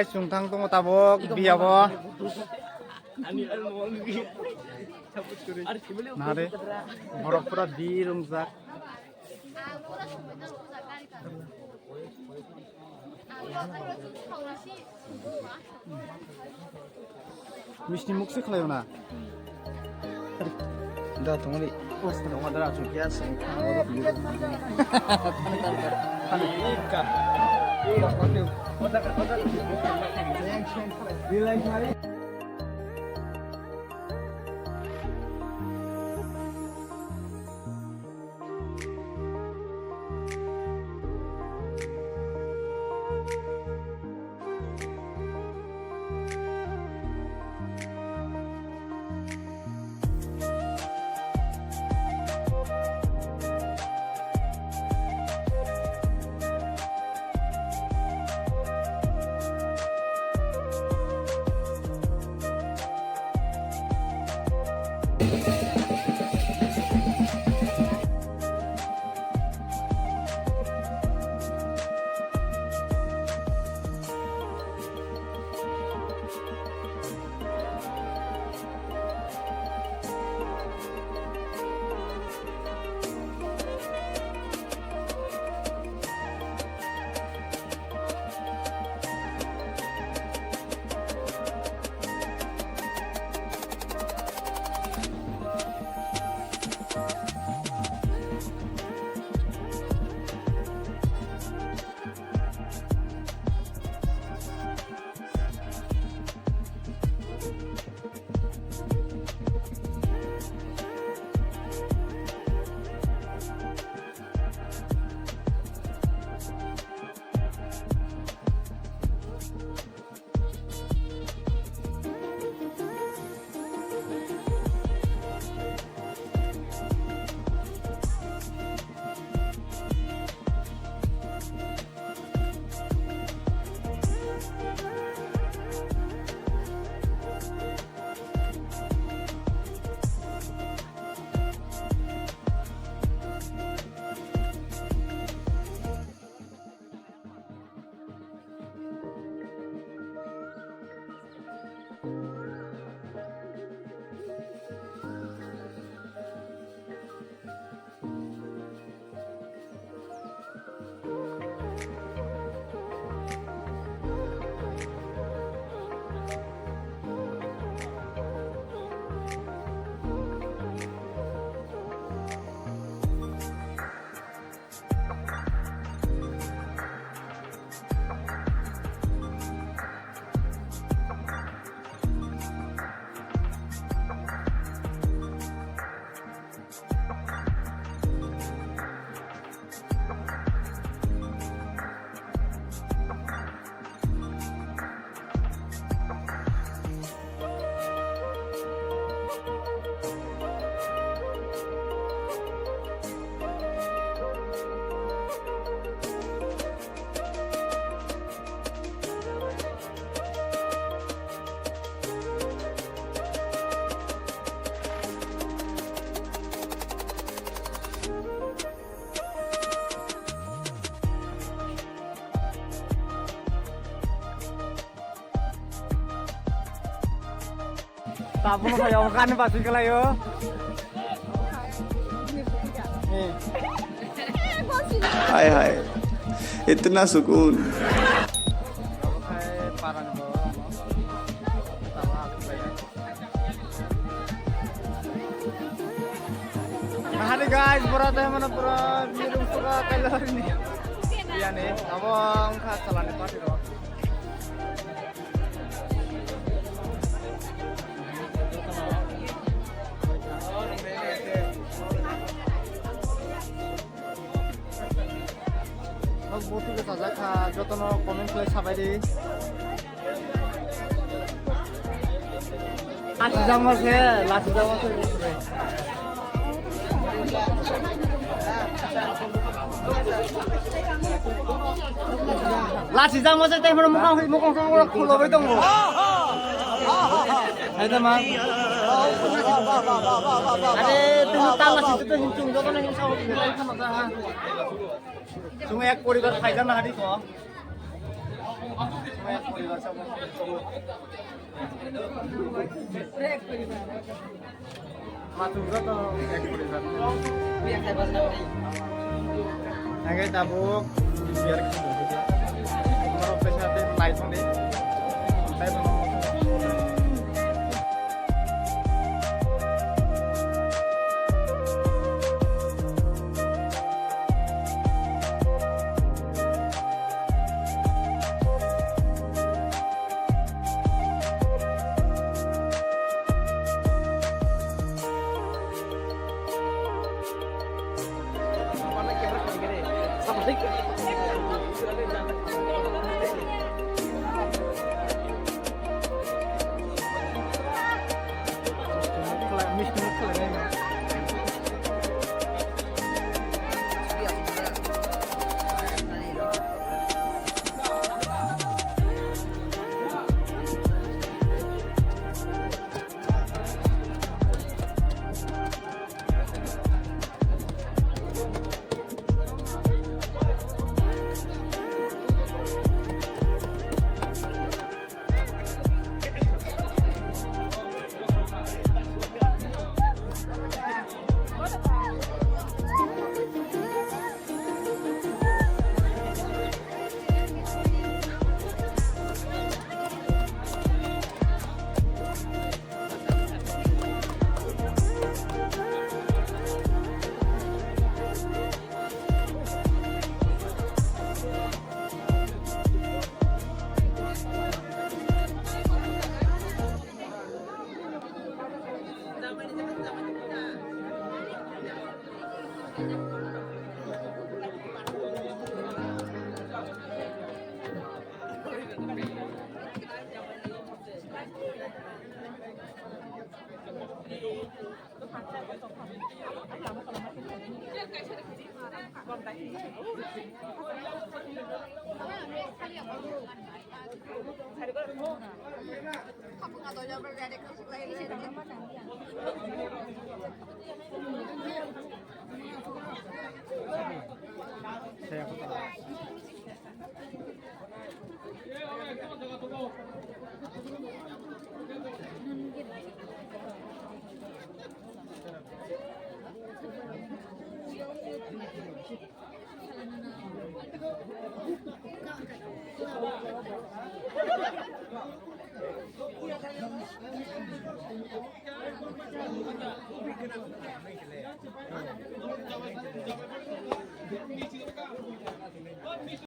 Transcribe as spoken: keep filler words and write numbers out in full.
Chwng thang tongo tabuk biya bo. Nare, borok pura bir wngjak. Misti mukse khlaio na. Da tongri. Tongma dara chukya sing. Tabuk no kaya, okan basi kalayo. Hai hai, itna sukun. Hari guys, pura teh mana pura biru suka kailor ni. Iya nih, abang khas salah nih pasti dong. Nok botu ke sajak kha, jotono comment khlai sabai di. Lasi jamo se, lasi jamo se. Lasi jamo se, tei hwnwi mokang, mokang, mokang khulo bai tongo. Hai da ma. Are, tini tama si tu hin chung jotono hin sao, hin sao, hin sao, ha. Chung ek poribar khaijana hari ko. Maya poribar sama. Matung joto ek poribar. Hingke tabuk biar kita. Kalau pesate naik sini. Saya mau.